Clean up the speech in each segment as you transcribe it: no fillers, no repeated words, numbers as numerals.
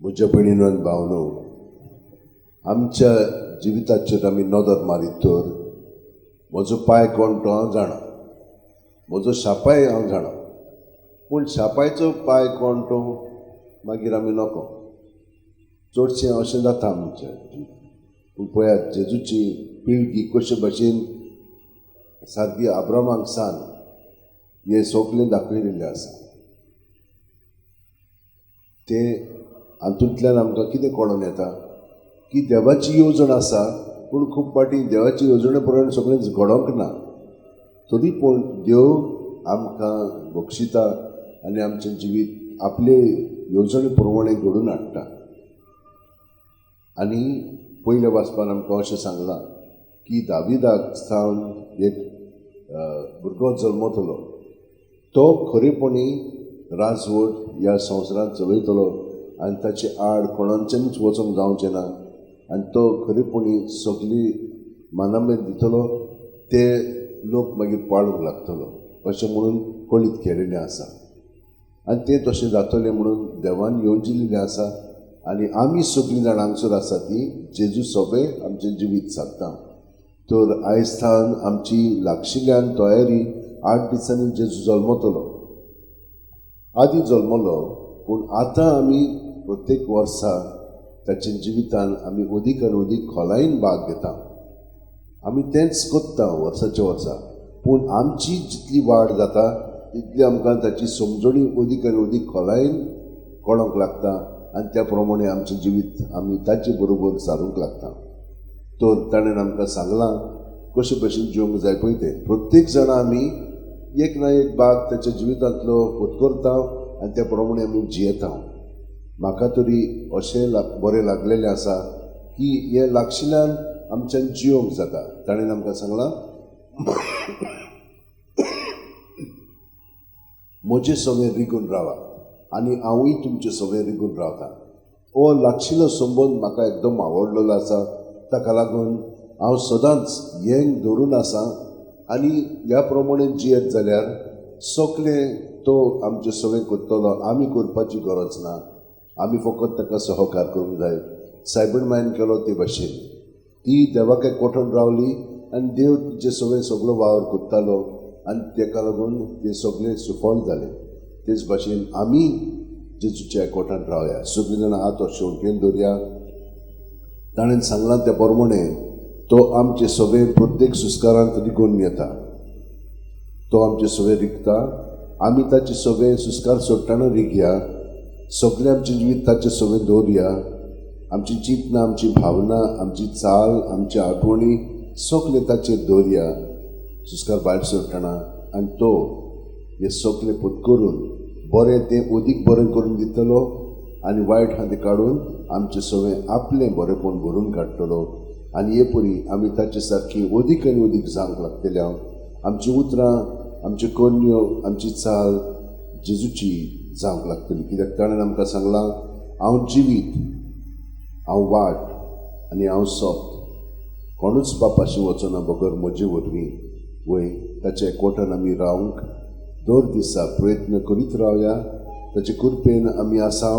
म्हज्या भयणीनो आनी भावनो, आमच्या जिविताचेर आमी नदर मारीत तर म्हजो पाय कोण तो हांव जाणा, म्हजो शापाय हांव जाणा, पूण शापायचो पाय कोण तो मागीर आमी नको. चडशें अशें जाता आमचें. पूण पळयात जेजूची पिळगी कशे भशेन सारकी आब्रामाक सान हें सगलें दाखयलेलें आसा. तें हातूंतल्यान आमकां कितें कळोन येता की देवाची येवजण आसा, पूण खूब फावटी देवाची येवजणे प्रमाण सगळेंच घडोवंक ना. तरी पूण देव आमकां बक्षिता आनी आमचें जिवीत आपले येवजणे प्रमाणे घडोवन हाडटा. आनी पयल्या वाचपान आमकां अशें सांगलां की दाविदाक सावन एक भुरगो जल्मतलो, तो खरेपणी राजवट ह्या संवसारांत चलयतलो आनी ताचे आड कोणाच्यानूच वचोंक जावचें ना आनी तो खरेपणी सगळी मानामेत दितलो, ते लोक मागीर पाळूंक लागतलो अशें म्हणून कळीत केलेलें आसा. आनी तें तशें जातलें म्हणून देवान येवजिल्लें आसा. आनी आमी सगळीं जाणां हांगसर आसा ती जेजू सोबे आमचें जिवीत सादता. तर आयज थावन आमची लागशिल्ल्यान तयारी 8 दिसांनी जेजू जल्मतलो. आदी जल्मलो, पूण आतां आमी प्रत्येक वर्सा ताच्या जिवितान आमी अदीक आनी अदीक खोलायेन भाग घेता. आमी तेंच करता वर्साच्या वर्सा, पूण आमची जितली वाड जाता तितली आमकां ताची समजणी अदीक आनी अदीक खोलायेन कळोंक लागता आनी त्या प्रमाणे आमचें जिवीत आमी ताचे बरोबर सारूंक लागता. तर ताणें आमकां सांगलां कशे भशेन जिवंक जाय पळय तें. प्रत्येक जाणां आमी एक ना एक भाग ताच्या जिवितांतलो उत्करता आनी त्या प्रमाणे आमी जियेता. म्हाका तरी अशें बरें लागलेलें आसा की हें लागशिल्ल्यान आमच्यान जियोंक जाता. ताणें आमकां सांगलां, म्हजे सगळें रिगून रावात आनी हांवूय तुमचे सगळें रिगून रावता. हो लागशिल्लो संबंद म्हाका एकदम आवडलेलो आसा. ताका लागून हांव सदांच येंग धरून आसा आनी ह्या प्रमाणे जियेत जाल्यार सगळें तो आमचें सगळें करतलो. आमी करपाची गरज ना, आमी फकत ताका सहकार करूंक जाय. सायबण मायन केलो ते भाशेन ती देवाक कोठून रावली आनी देव तिचे सगळें सगळो वावर करतालो आनी ताका लागून ते सगळें सुफळ जालें. तेच भाशेन आमी जेजूच्या एकवटान रावया. सगळीं जाणां हात शेवटेन दवरया. ताणें सांगलां त्या प्रमाणे तो आमचे सगळे प्रत्येक सुस्कारांत रिगून येता. तो आमचे सगळे रिगता. आमी ताचे सगळे सुस्कार सोडटना रिगया. सगळें आमचें जिवीत ताचे सगळें दवरया. आमची चिंतना, आमची भावना, आमची चाल, आमची आठवणी सगळें ताचेर दवरया सुस्कार भायर सोडटना. आनी तो हे सगळें पत्करून बरें तें अदीक बरें करून दितलो आनी वायट आहा तें काडून आमचें सगळें आपलें बरेंपण भरून काडटलो. आनी हे परी आमी ताचे सारकी अदीक आनी अदीक जावंक लागतले. आमचीं उतरां, आमच्यो करण्यो, आमची चाल जेजूची जावंक लागतली. कित्याक ताणें आमकां सांगलां, हांव जिवीत, हांव वाट आनी हांव सत. कोणूच बापाशी वचना बगर म्हजे वरवीं. वय ताच्या एकवटान आमी रावंक दर दिसा प्रयत्न करीत रावया. ताचे कृपेन आमी आसा.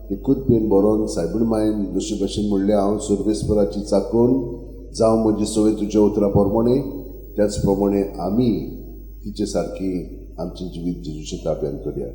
ते कृपेन बरोवन सायबण मायन जशे भशेन म्हणलें, हांव सर्वेस्पराची चाकून जावं म्हजी संवय तुज्या उतरा प्रमाणे, त्याच प्रमाणे आमी तिचे सारकी आमचें जिवीत जेजूच्या ताब्यान करया.